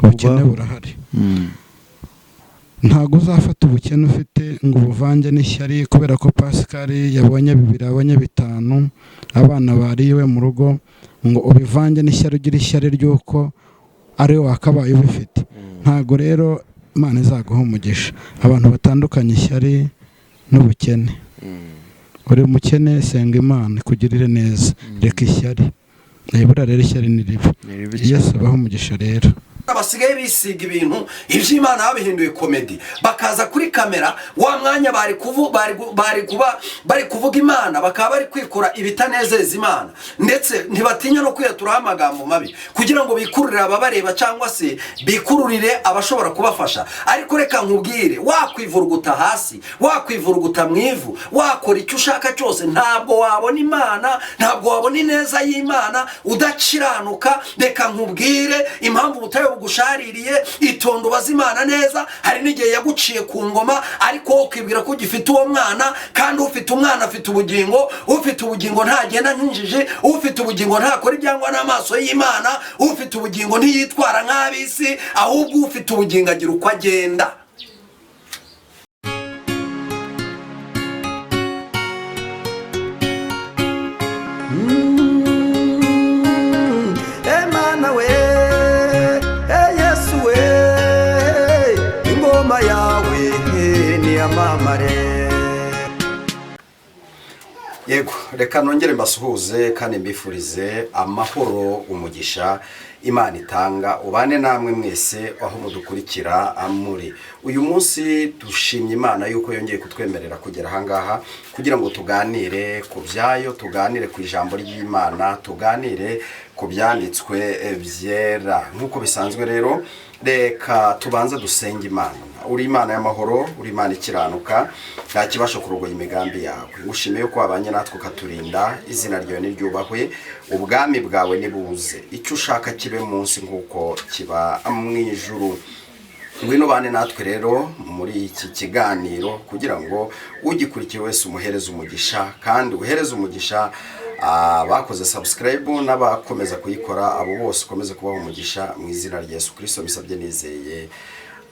Ubukene burahari. Ntabwo uzafata ubukene ufite ngo ubuvange n'ishyari, kubera ko Pascal yabonye 2, abonye 5, abana bariwe mu rugo, ngo ubivange n'ishyari, ugire ishyari ry'uko ari we wakabaye ubifite. Ntabwo rero Imana izaguha umugisha. Abantu batandukanye ishyari n'ubukene. Uri umukene, senga Imana ikugirire neza, reka ishyari. Buriya rero ishyari ni ribi. Yesu abahe umugisha rero. Basigaye bisiga ibintu iby'Imana, babihinduye comedy, bakaza kuri kamera wa mwanya bari kuvu, bari, gu- bari kuba bari kuvuga Imana, bakaba bari kwikora ibitanezeza Imana, ndetse ntibatinya no kwiyaturaho amagambo mabi kugira ngo bikururire ababareba cyangwa se bikururire abashobora kubafasha. Ariko reka nkubwire, wakwivuruguta hasi, wakwivuruguta mu ivu, wakora icyo ushaka cyose, ntabwo wabona Imana, ntabwo wabona ineza y'Imana udakiranuka. Reka nkubwire impamvu ubutayu bugushaririye. Itonde, ubaze Imana neza. Hari n'igihe yaguciye ku ngoma, ariko wowe ukibwira ko ugifite uwo mwana, kandi ufite umwana afite ubugingo. Ufite ubugingo ntagenda nk'injiji, ufite ubugingo ntakora ibyangwa n'amaso y'Imana, ufite ubugingo ntiyitwara nk'ab'isi, ahubwo ufite ubugingo agira uko agenda. Emana we, Yesu we, ingoma yawe niyamamare. Yego, reka nongere mbasuhuze kandi mbifurize amahoro, umugisha Imana itanga ubane namwe mwese aho mudukurikira muri uyu munsi. Dushimye Imana yuko yongeye kutwemerera kugera ahangaha kugira ngo tuganire ku byayo, tuganire ku ijambo ry'Imana, tuganire ku byanditswe byera. Nk'uko bisanzwe rero, reka tubanze dusenge Imana. Uri Imana y'amahoro, uri Imana ikiranuka, nta kibasha kurogoya imigambi yawe. Ngushimiye ko wabanye natwe ukaturinda. Izina ryawe niryubahwe, ubwami bwawe nibuze, icyo ushaka kibe munsi nk'uko kiba mu ijuru. Ngwino bane natwe rero muri iki kiganiro, kugira ngo ugikurikiye wese umuhereze umugisha, kandi uhereze umugisha abakoze subscribe n'abakomeza kuyikora, abo bose ukomeze kubaha umugisha. Mu izina rya Yesu Kirisito bisabye nizeye,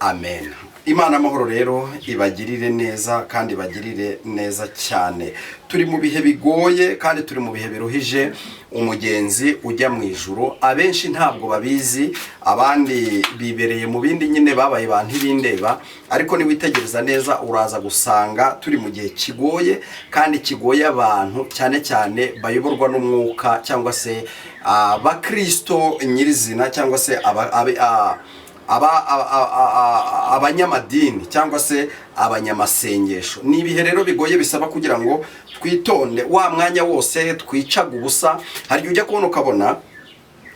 amen. Imana amahoro rero ibagirire neza kandi ibagirire neza cyane. Turi mu bihe bigoye kandi turi mu bihe biruhije. Umugenzi ujya mu ijuru abenshi ntabwo babizi, abandi bibereye mu bindi nyine, babaye ba ntibindeba. Ariko niwitegereza neza uraza gusanga turi mu gihe kigoye kandi kigoye abantu cyane cyane bayoborwa n'umwuka, cyangwa se abakirisito nyirizina, cyangwa se abanyamadini cyangwa se abanyamasengesho. Ni ibihe rero bigoye bisaba kugira ngo twitonde. Wa mwanya wose twicaga ubusa, hari igihe ujya kubona ukabona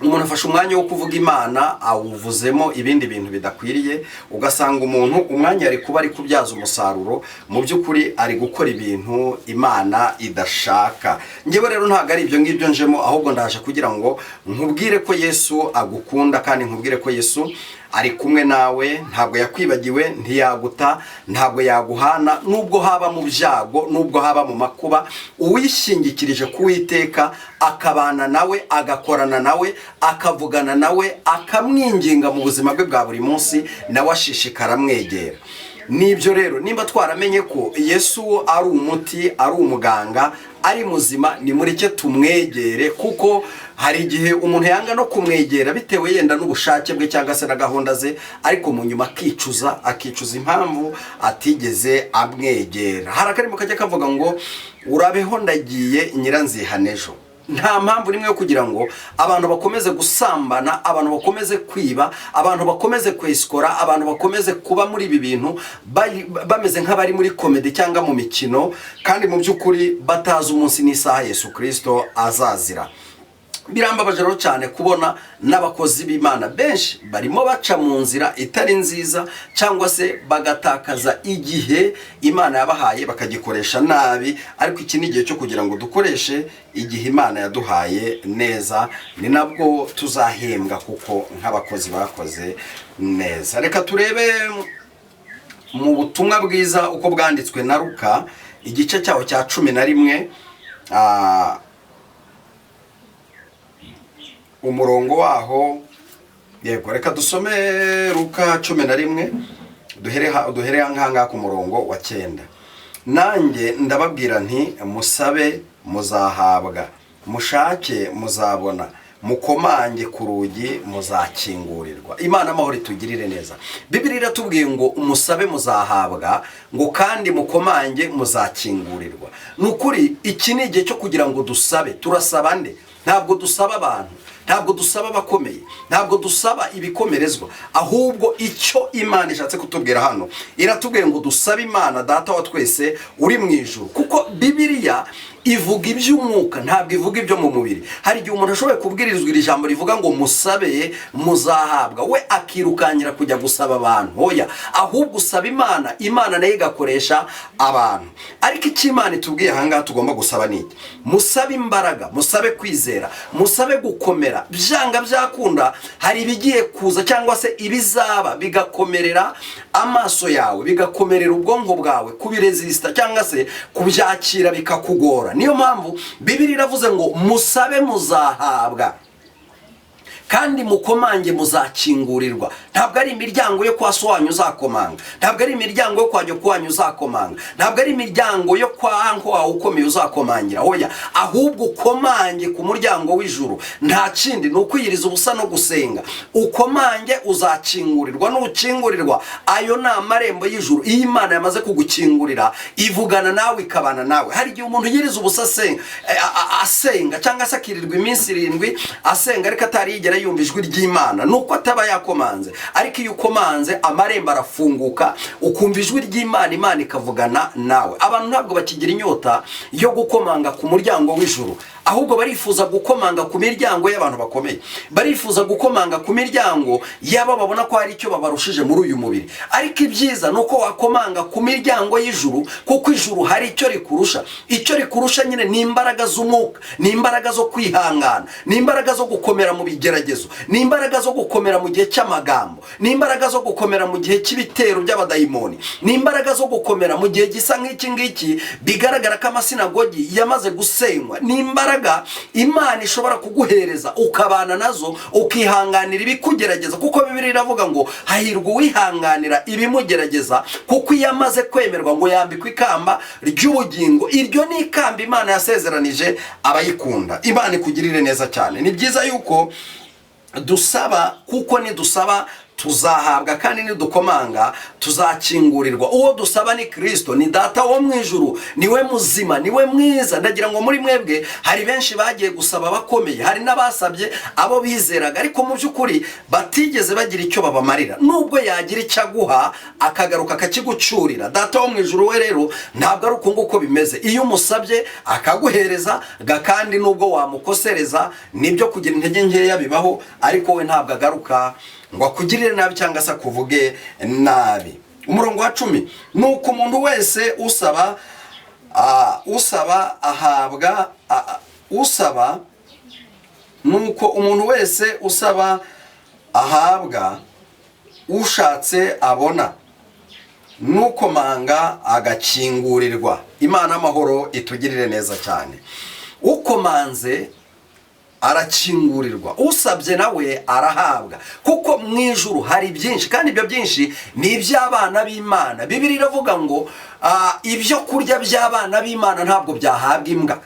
umuntu afashe umwanya wo kuvuga Imana awuvuzemo ibindi bintu bidakwiriye, ugasanga umuntu umwanya ari kuba ari kubyaza umusaruro, mu by'ukuri ari gukora ibintu Imana idashaka. Ngewe rero ntabwo ari ibyo ngibyo njemo, ahubwo ndaje kugira ngo nkubwire ko Yesu agukunda, kandi nkubwire ko Yesu ari kumwe nawe. Ntabwo yakwibagiwe, ntiyaguta, ntabwo yaguhana. Nubwo haba mu byago, nubwo haba mu makuba, uwishingikirije ku Uwiteka, akabana nawe, agakorana nawe, akavugana nawe, akamwinginga mu buzima bwe bwa buri munsi, nawe ashishikara amwegera. Nibyo rero, nimba twaramenye ko Yesu ari umuti, ari umuganga, ari muzima, nimureke tumwegere, kuko hari igihe umuntu yanga no kumwegera bitewe yenda n'ubushake bwe cyangwa se na gahunda ze, ariko mu nyuma akicuza, akicuza impamvu atigeze amwegera. Hari akarimo kajya kavuga ngo "Urabeho, ndagiye, nyiranzihana ejo." Nta mpamvu nimwe yo kugira ngo abantu bakomeze gusambana, abantu bakomeze kwiba, abantu bakomeze kwesikora, abantu bakomeze kuba muri ibi bintu bameze nk'abari muri comedy cyangwa mu mikino, kandi mu by'ukuri batazi umunsi n'isaha Yesu Kirisito azazira. Birambabaje rero cyane kubona n'abakozi b'Imana benshi barimo baca mu nzira itari nziza, cyangwa se bagatakaza igihe Imana yabahaye bakagikoresha nabi. Ariko iki ni igihe cyo kugira ngo dukoreshe igihe Imana yaduhaye neza, ni nabwo tuzahembwa kuko nk'abakozi bakoze neza. Reka turebe mu butumwa bwiza uko bwanditswe na Luka, igice cyaho cya 11, umurongo waho Yego, reka dusome Luka 11, duhere ahangaha ku murongo wa 9. Nanjye ndababwira nti: musabe, muzahabwa; mushake, muzabona; mukomange ku rugi, muzakingurirwa. Imana amahoro itugirire neza. Bibiri iratubwiye ngo umusabe muzahabwa, ngo kandi mukomange muzakingurirwa. Ni ukuri, iki ni igihe cyo kugira ngo dusabe. Turasaba nde? Ntabwo dusaba abantu, ntabwo dusaba abakomeye, ntabwo dusaba ibikomerezwa, ahubwo icyo Imana ishatse kutubwira hano, iratubwiye ngo dusabe Imana Data wa twese uri mu ijuru, kuko Bibiliya ivuga iby'umwuka, ntabwo ivuga ibyo mu mubiri. Hari igihe umuntu ashoboye kubwirizwa iri jambo rivuga ngo musabe muzahabwa, we akirukankira kujya gusaba abantu. Hoya, ahubwo usaba Imana, Imana nayo igakoresha abantu. Ariko icyo Imana itubwiye ahangaha tugomba gusaba ni iki? Musabe imbaraga, musabe kwizera, musabe gukomera. Byanga byakunda hari ibigiye kuza cyangwa se ibizaba, bigakomerera amaso yawe, bigakomerera ubwonko bwawe, kubirezisita cyangwa se kubyakira bikakugora. Niyo mpamvu Bibiri iravuze ngo musabe muzahabwa, kandi mukomange muzakingurirwa. Ntabwo ari imiryango yo kwa so wanyu uzakomanga, ntabwo ari imiryango yo kwa nyoko wanyu uzakomanga, ntabwo ari imiryango yo kwa uncle wawe ukomeye uzakomangira. Oya, ahubwo ukomange ku muryango w'ijuru. Nta kindi, ni ukwiyiriza ubusa no gusenga. Ukomange, uzakingurirwa. Nukingurirwa, ayo ni amarembo y'ijuru. Iyo Imana yamaze kugukingurira, ivugana nawe, ikabana nawe. Hari igihe umuntu yiriza ubusa asenga, asenga cyangwa se akirirwa iminsi 7 asenga, ariko atari yigera yumva ijwi ry'Imana, nuko ataba yakomanze. Ariko iyo ukomanze, amarembo arafunguka, ukumva ijwi ry'Imana, Imana ikavugana nawe. Abantu ntabwo bakigira inyota yo gukomanga ku muryango w'ijuru, ahubwo barifuza gukomanga ku miryango y'abantu bakomeye, barifuza gukomanga ku miryango y'abo babona ko hari icyo babarushije muri uyu mubiri. Ariko ibyiza ni uko wakomanga ku miryango y'ijuru, kuko ijuru hari icyo rikurusha. Icyo rikurusha nyine ni imbaraga z'umwuka, ni imbaraga zo kwihangana, ni imbaraga zo gukomera mu bigeragezo, ni imbaraga zo gukomera mu gihe cy'amagambo, ni imbaraga zo gukomera mu gihe cy'ibitero by'abadayimoni, ni imbaraga zo gukomera mu gihe gisa nk'iki ngiki bigaragara ko amasinagogi yamaze gusenywa. Ni imbaraga Imana ishobora kuguhereza, ukabana nazo, ukihanganira ibikugerageza, kuko Bibiliya iravuga ngo hahirwa uwihanganira ibimugerageza, kuko iyo amaze kwemerwa ngo yambikwa ikamba ry'ubugingo. Iryo ni ikamba Imana yasezeranije abayikunda. Imana ikugirire neza cyane. Ni byiza yuko dusaba, kuko nidusaba tuzahabwa, kandi nidukomanga tuzakingurirwa. Uwo dusaba ni Kirisito, ni Data wo mu ijuru, niwe muzima, niwe mwiza. Ndagira ngo muri mwebwe hari benshi bagiye gusaba bakomeye, hari n'abasabye abo bizeraga, ariko mu by'ukuri batigeze bagira icyo babamarira. Nubwo yagira icyo aguha, akagaruka akakigucurira. Data wo mu ijuru we rero ntabwo ari uko nguko bimeze. Iyo umusabye akaguhereza, kandi nubwo wamukosereza, nibyo kugira intege nkeya bibaho, ariko we ntabwo agaruka ngo akugirire nabi cyangwa se akuvuge nabi. Umurongo wa 10: ni uko umuntu wese usaba ahabwa, usaba, nuko umuntu wese usaba ahabwa, ushatse abona, nukomanga agakingurirwa. Imana amahoro itugirire neza cyane. Ukomanze arakingurirwa, usabye nawe arahabwa, kuko mu ijuru hari byinshi, kandi ibyo byinshi ni iby'abana b'Imana. Bibiri iravuga ngo ibyo kurya by'abana b'Imana ntabwo byahabwa imbwa.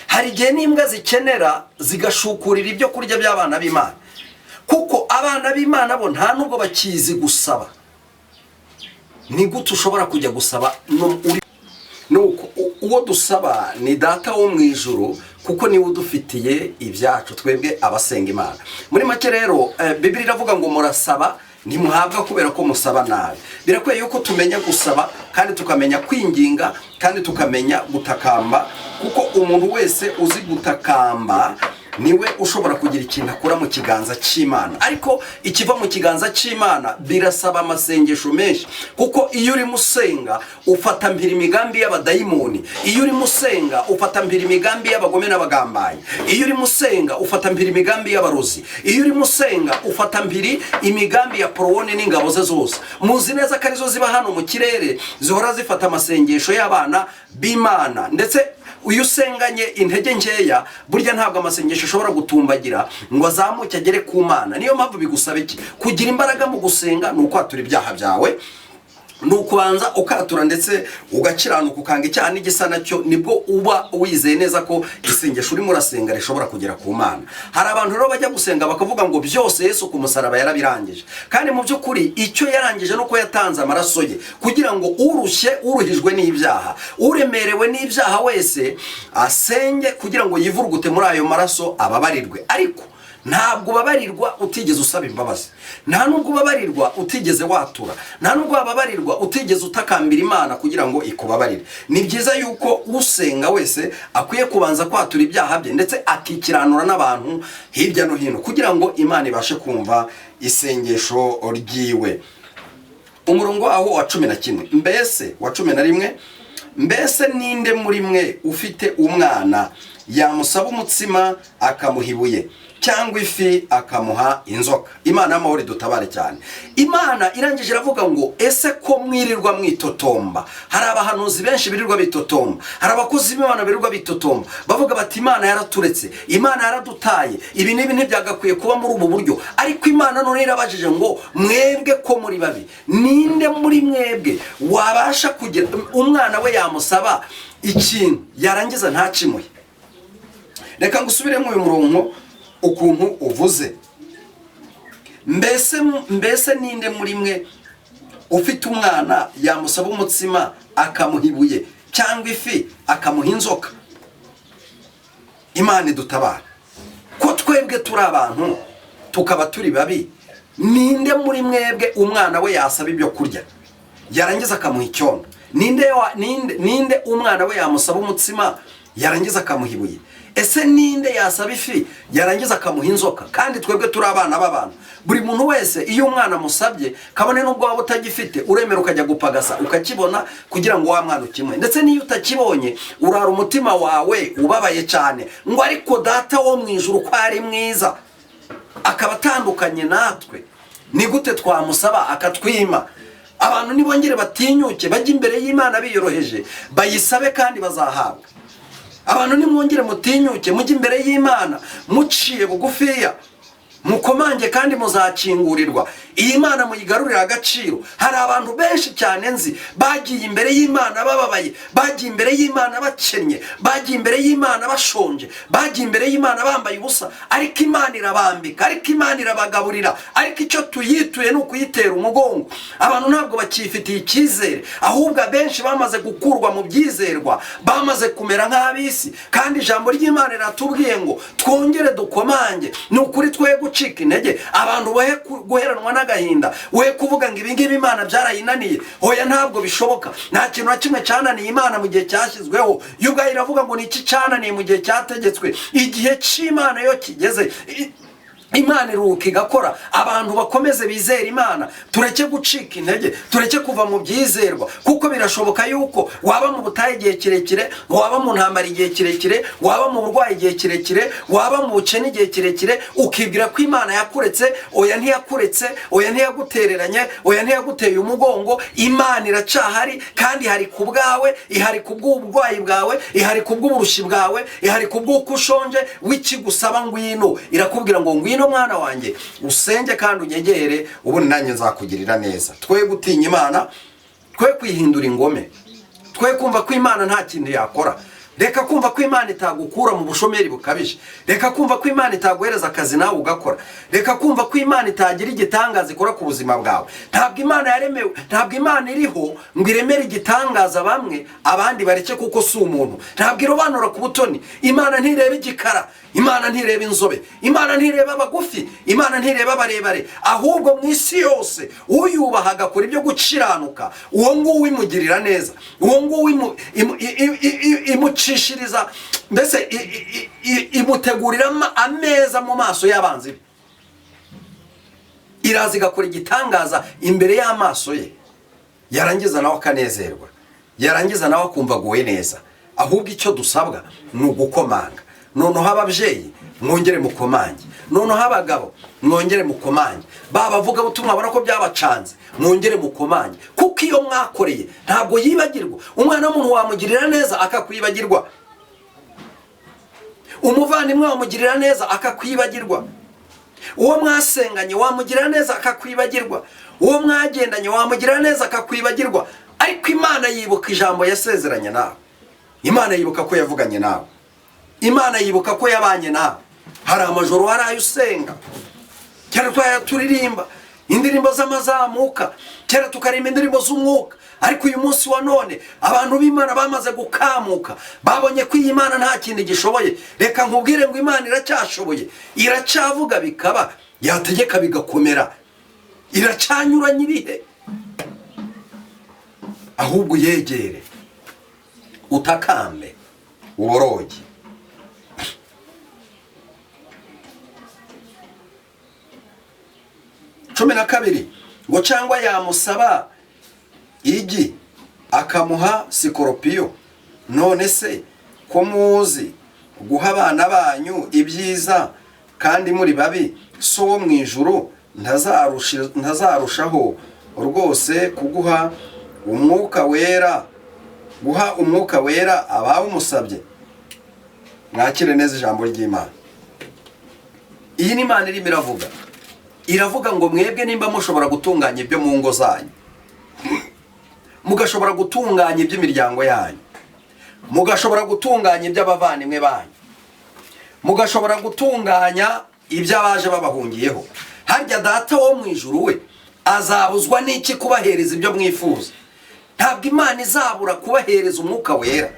Hari igihe n'imbwa zikenera zigashukurira ibyo kurya by'abana b'Imana, kuko abana b'Imana bo nta nubwo bakizi gusaba. Ni gute ushobora kujya gusaba uri nuko? Uwo dusaba ni Data wo mu ijuru, kuko niwe udufitiye ibyacu twebwe abasenga Imana. Muri make rero, Bibiri iravuga ngo murasaba ntimuhabwa kubera ko musaba nabi. Birakwiye yuko tumenya gusaba, kandi tukamenya kwinginga, kandi tukamenya gutakamba, kuko umuntu wese uzi gutakamba niwe ushobora kugira ikintu akura mu kiganza cy'Imana. Ariko ikiva mu kiganza cy'Imana birasaba amasengesho menshi, kuko iyo urimo usenga ufata mpiri imigambi y'abadayimoni, iyo urimo usenga ufata mpiri imigambi y'abagome n'abagambanyi, iyo urimo usenga ufata mpiri imigambi y'abarozi, iyo urimo usenga ufata mpiri imigambi ya porowone n'ingabo ze zose. Muzi neza ko arizo ziba hano mu kirere, zihora zifata amasengesho y'abana b'Imana ndetse Iyo usenganye intege nkeya, burya ntabwo amasengesho ashobora gutumbagira ngo azamuke agere ku Mana. Niyo mpamvu bigusaba iki? Kugira imbaraga mu gusenga ni ukwatura ibyaha byawe, ni ukubanza ukatura ndetse ugakiranuka, ukanga icyaha n'igisa nacyo. Nibwo uba wizeye neza ko isengesho urimo urasenga rishobora kugera ku Mana. Hari abantu rero bajya gusenga bakavuga ngo byose Yesu ku musaraba yarabirangije, kandi mu by'ukuri icyo yarangije ni uko yatanze amaraso ye kugira ngo urushye, uruhijwe n'ibyaha, uremerewe n'ibyaha wese asenge kugira ngo yivurugute muri ayo maraso ababarirwe. Ariko ntabwo ubabarirwa utigeze usaba imbabazi, nta nubwo ubabarirwa utigeze watura, nta nubwo wababarirwa utigeze utakambira Imana kugira ngo ikubabarire. Ni byiza yuko usenga wese akwiye kubanza kwatura ibyaha bye, ndetse akikiranura n'abantu hirya no hino, kugira ngo Imana ibashe kumva isengesho ryiwe. Umurongo waho wa 11, mbese wa 11: "Mbese ninde muri mwe ufite umwana yamusaba umutsima akamuha ibuye, cyangwa ifi akamuha inzoka?" Imana y'amahoro idutabare cyane. Imana irangije iravuga ngo: "Ese ko mwirirwa mwitotomba?" Hari abahanuzi benshi birirwa bitotomba, hari abakozi b'Imana birirwa bitotomba, bavuga bati: "Imana yaraturetse, Imana yaradutaye, ibi n'ibi ntibyagakwiye kuba muri ubu buryo." Ariko Imana none irabajije ngo: "Mwebwe ko muri babi, ninde muri mwebwe wabasha kugira umwana we yamusaba ikintu yarangiza ntakimuhe?" Reka ngusubiremo uyu murongo ukuntu uvuze: "Mbese ninde muri mwe ufite umwana yamusaba umutsima akamuha ibuye, cyangwa ifi akamuha inzoka?" Imana idutabara. Ko twebwe turi abantu tukaba turi babi, ninde muri mwebwe umwana we yasaba ibyo kurya yarangiza akamuha icyondo? Ninde umwana we yamusaba umutsima yarangiza akamuha ibuye? Ese ninde yasaba ifi yarangiza akamuha inzoka? Kandi twebwe turi abana b'abantu. Buri muntu wese iyo umwana amusabye, kabone n'ubwo waba utagifite, uremera ukajya gupagasa ukakibona kugira ngo wa mwana ukimwe. Ndetse n'iyo utakibonye, urara umutima wawe ubabaye cyane ngo: "Ariko Data wo mu ijuru ko ari mwiza, akaba atandukanye natwe, ni gute twamusaba akatwima?" Abantu nibongere batinyuke bajye imbere y'Imana biyoroheje, bayisabe kandi bazahabwa. Abantu nimwongere mutinyuke mujye imbere y'Imana muciye bugufiya, mukomange kandi muzakingurirwa. Iyi Mana muyigarurire agaciro. Hari abantu benshi cyane nzi bagiye imbere y'Imana bababaye, bagiye imbere y'Imana bakennye, bagiye imbere y'Imana bashonje, bagiye imbere y'Imana bambaye ubusa, ariko Imana irabambika, ariko Imana irabagaburira. Ariko icyo tuyituye ni ukuyitera umugongo. Abantu ntabwo bakifitiye icyizere, ahubwo abenshi bamaze gukurwa mu byizerwa, bamaze kumera nk'ab'isi. Kandi ijambo ry'Imana riratubwiye ngo twongere dukomange. Ni ukuri, twe gucika intege, abantu bohe guheranwa n'agahinda, we kuvuga ngo ibingibi Imana byarayinaniye. Hoya, ntabwo bishoboka. Nta kintu na kimwe cyananiye Imana mu gihe cyashyizweho. Yo ubwayo iravuga ngo: "Ni iki cyananiye mu gihe cyategetswe?" Igihe cy'Imana iyo kigeze, Imana iruhuka igakora. Abantu bakomeze bizere Imana, tureke gucika intege, tureke kuva mu byizerwa, kuko birashoboka yuko waba mu butayu igihe kirekire, waba mu ntambara igihe kirekire, waba mu burwayi igihe kirekire, waba mu bukene igihe kirekire, ukibwira ko Imana yakuretse. Oya, ntiyakuretse. Oya, ntiyagutereranye. Oya, ntiyaguteye umugongo. Imana iracahari kandi ihari ku bwawe, ihari ku bw'uburwayi bwawe, ihari ku bw'uburushyi bwawe, ihari ku bw'uko ushonje. W'ikigusaba ngwino, irakubwira ngo: "Ngwino mwana wanjye, usenge kandi unyegere, ubundi nanjye nzakugirira neza." Twe gutinya Imana, twe kwihindura ingome, twe kumva ko Imana nta kintu yakora. Reka kumva ko Imana itagukura mu bushomeri bukabije. Reka kumva ko Imana itaguhereza akazi nawe ugakora. Reka kumva ko Imana itagira igitangaza ikora ku buzima bwawe. Ntabwo Imana yaremewe, ntabwo Imana iriho ngo iremere igitangaza bamwe abandi bareke, kuko si umuntu. Ntabwo irobanura ku butoni. Imana ntireba igikara, Imana ntireba inzobe, Imana ntireba abagufi, Imana ntireba abarebare. Ahubwo mu isi yose uyubaha agakora ibyo gukiranuka, uwo nguwo imugirira neza, uwo nguwo imucishiriza, mbese imutegurira ameza mu maso y'abanzi be. Iraza igakora igitangaza imbere y'amaso ye, yarangiza nawe akanezerwa, yarangiza nawe akumva aguwe neza. Ahubwo icyo dusabwa ni ugukomanga. Noneho ababyeyi mwongere mukomange, noneho abagabo mwongere mukomange, ba bavugabutumwa babona ko byabacanze, mwongere mukomange, kuko iyo mwakoreye ntabwo yibagirwa. Umwana w'umuntu wamugirira neza akakwibagirwa. Umuvandimwe wamugirira neza akakwibagirwa, uwo mwasenganye wamugirira neza akakwibagirwa, uwo mwagendanye wamugirira neza akakwibagirwa. Ariko Imana yibuka ijambo yasezeranye nawe, Imana yibuka ko yavuganye nawe, Imana yibuka ko yabanye nawe. Hari amajoro hari ayo usenga, kera twaya turirimba indirimbo z'amazamuka, kera tukarimba indirimbo z'umwuka. Ariko uyu munsi wa none abantu b'Imana bamaze gukamuka, babonye ko iyi Imana nta kintu gishoboye. Reka nkubwire ngo Imana iracyashoboye, iracyavuga bikaba, yategeka bigakomera, iracyanyuranye ibihe. Ahubwo yegere, utakambe, uboroge. 12 ngo cyangwa yamusaba igi akamuha sikoropiyo. None se ko muzi guha abana banyu ibyiza kandi muri babi, so wo mu ijuru ntazarushaho rwose kuguha umwuka wera, guha umwuka wera abawumusabye? Mwakire neza ijambo ry'Imana. Iyi ni Imana irimo iravuga, iravuga ngo mwebwe nimba mushobora gutunganya ibyo mu ngo zanyu, mugashobora gutunganya iby'imiryango yanyu, mugashobora gutunganya iby'abavandimwe banyu, mugashobora gutunganya iby'abaje babahungiyeho, harya Data wo mu ijuru we azabuzwa n'iki kubahereza ibyo mwifuza? Ntabwo Imana izabura kubahereza umwuka wera.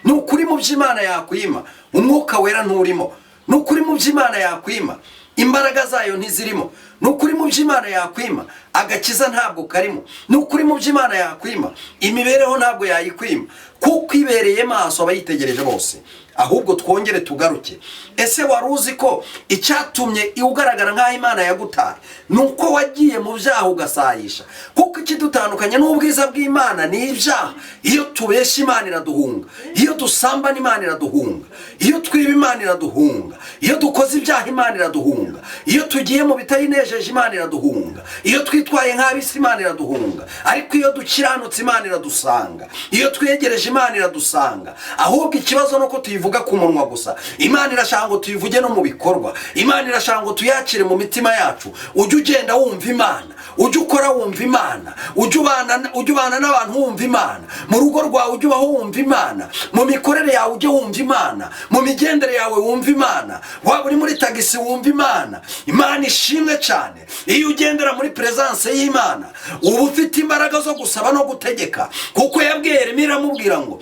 Ni ukuri mu by'Imana yakwima umwuka wera nturimo, ni ukuri mu by'Imana yakwima imbaraga zayo ntizirimo, ni ukuri mu by'Imana yakwima agakiza ntabwo karimo, ni ukuri mu by'Imana yakwima imibereho ntabwo yayikwima, kuko ibereye maso abayitegereje bose. Ahubwo twongere tugaruke. Ese wari uzi ko icyatumye ugaragara nk'aho Imana yagutaye ni uko wagiye mu byaha ugasayisha? Kuko ikidutandukanye n'ubwiza bw'Imana ni ibyaha. Iyo tubeshya Imana iraduhunga, iyo dusambana Imana iraduhunga, iyo twiba Imana iraduhunga, iyo dukoze ibyaha Imana iraduhunga, iyo tugiye mu bitayinejeje Imana iraduhunga, iyo twitwaye nk'ab'isi Imana iraduhunga. Ariko iyo dukiranutse Imana iradusanga, iyo twegereje Imana iradusanga. Ahubwo ikibazo nuko tuyivuga ku munwa gusa. Imana irashaka ngo tuyivuge no mu bikorwa, Imana irashaka ngo tuyakire mu mitima yacu. Ujye ugenda wumva Imana, ujye ukora wumva Imana, ujye ubana n'abantu wumva Imana, mu rugo rwawe ujye ubaho wumva Imana, mu mikorere yawe ujye wumva Imana, mu migendere yawe wumva Imana, waba uri muri tagisi wumva Imana. Imana ishimwe cyane. Iyo ugendera muri presence y'Imana uba ufite imbaraga zo gusaba no gutegeka, kuko yabwiye Yeremiya iramubwira ngo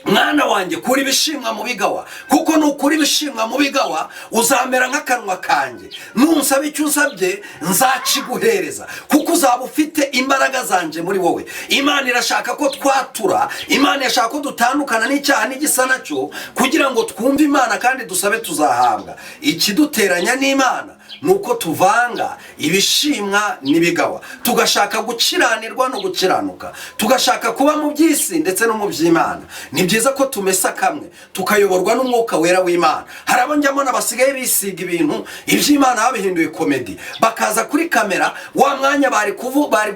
mwana wanjye kura ibishimwa mu bigawa, kuko nukura ibishimwa mu bigawa uzamera nk'akanwa kanjye, nunsaba icyo unsabye nzaciguhereza, kuko uzaba ufite imbaraga zanje muri wowe. Imana irashaka ko twatura, Imana irashaka ko dutandukana n'icyaha n'igisa nacyo, kugira ngo twumve Imana kandi dusabe tuzahabwa. Ikiduteranya n'Imana nuko tuvanga ibishimwa n'ibigawa, tugashaka gukiranirwa no gukiranuka, tugashaka kuba mu by'isi ndetse no mu by'Imana. Ni byiza ko tumesa kamwe tukayoborwa n'umwuka wera w'Imana. Hari abo njyamo basigaye bisiga ibintu iby'Imana babihinduye komedi, bakaza kuri kamera wa mwanya bari kuvuga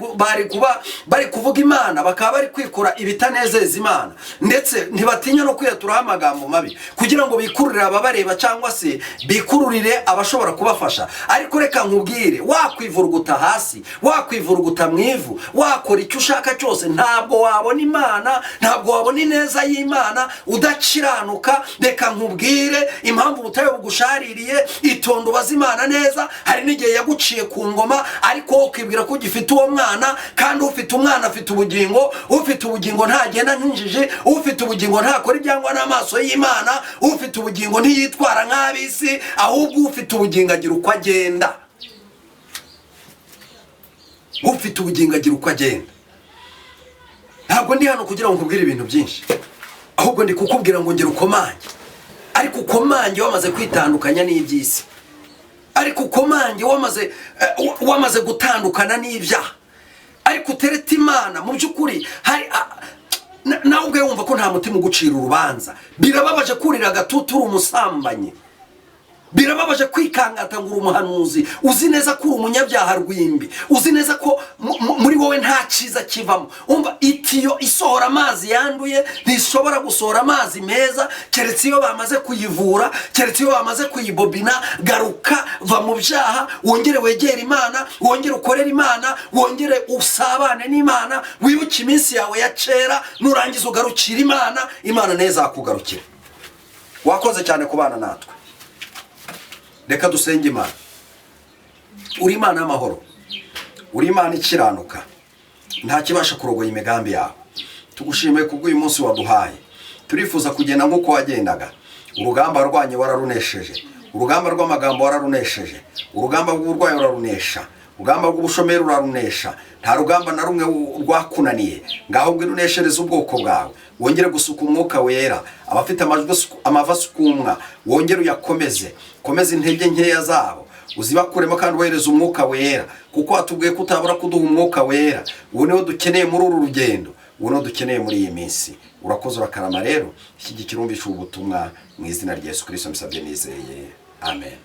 Imana, bakaba bari kwikora ibitanezeza Imana, ndetse ntibatinya no kwiyaturaho amagambo mabi kugira ngo bikururire ababareba cyangwa se bikururire abashobora kubafasha. Ariko reka nkubwire, wakwivuruguta hasi, wakwivuruguta mu ivu, wakora icyo ushaka cyose, ntabwo wabona Imana, ntabwo wabona ineza y'Imana udakiranuka. Reka nkubwire impamvu ubutayu bugushaririye, itonde ubaze Imana neza. Hari n'igihe yaguciye ku ngoma, ariko wowe ukibwira ko ugifite uwo mwana, kandi ufite umwana afite ubugingo, ufite ubugingo ntagenda nk'injiji, ufite ubugingo ntakora ibyangwa n'amaso y'Imana, ufite ubugingo ntiyitwara nk'ab'isi, ahubwo ufite ubugingo agira uko agenda. Ufite ubugingo agira uko agenda. Ntabwo ndi hano kugira ngo nkubwire ibintu byinshi, ahubwo ndi kukubwira ngo ngera ukomange. Ariko ukomange wamaze kwitandukanya n'iby'isi, ariko ukomange wamaze gutandukana n'ibyaha, ariko utereta Imana. Mu by'ukuri hari nawe ubwe wumva ko nta mutima ugucira urubanza. Birababaje kurira agatutu uri umusambanyi, Birababaje kwikangata ngo uri umuhanuzi, uzi neza ko uri umunyabyaha rwimbi, uzi neza ko muri wowe nta cyiza kivamo. Umva, itiyo isohora amazi yanduye ntishobora gusohora amazi meza, keretse iyo bamaze kuyivura, keretse iyo bamaze kuyibobina. Garuka, va mu byaha, wongere wegere Imana, wongere ukorere Imana, wongere usabane n'Imana, wibuke iminsi yawe ya kera. Nurangiza ugarukira Imana, Imana nayo izakugarukira. Wakoze cyane kubana natwe. Reka dusenge Imana. Uri Imana y'amahoro, uri Imana ikiranuka, nta kibasha kurogoya imigambi yawe. Tugushimiye kubw'uyu munsi waduhaye. Turifuza kugenda nk'uko wagendaga. Urugamba rwanyu wararunesheje, urugamba rw'amagambo wararunesheje, urugamba rw'uburwayi urarunesha, urugamba rw'ubushomeri urarunesha. Nta rugamba na rumwe rwakunaniye. Ngaho ngwino uneshereze ubwoko bwawe, wongere gusuka umwuka wera. Abafite amajwi amavi asukumwa, wongere uyakomeze. Komeza intege nkeya zabo, uzibakuremo kandi wohereze umwuka wera, kuko watubwiye ko utabura kuduha umwuka wera. Uwo niwo dukeneye muri uru rugendo, uwo niwo dukeneye muri iyi minsi. Urakoze, urakarama. Rero shyigikira umvisha ubu butumwa mu izina rya Yesu Kirisito mbisabye nizeye, amen.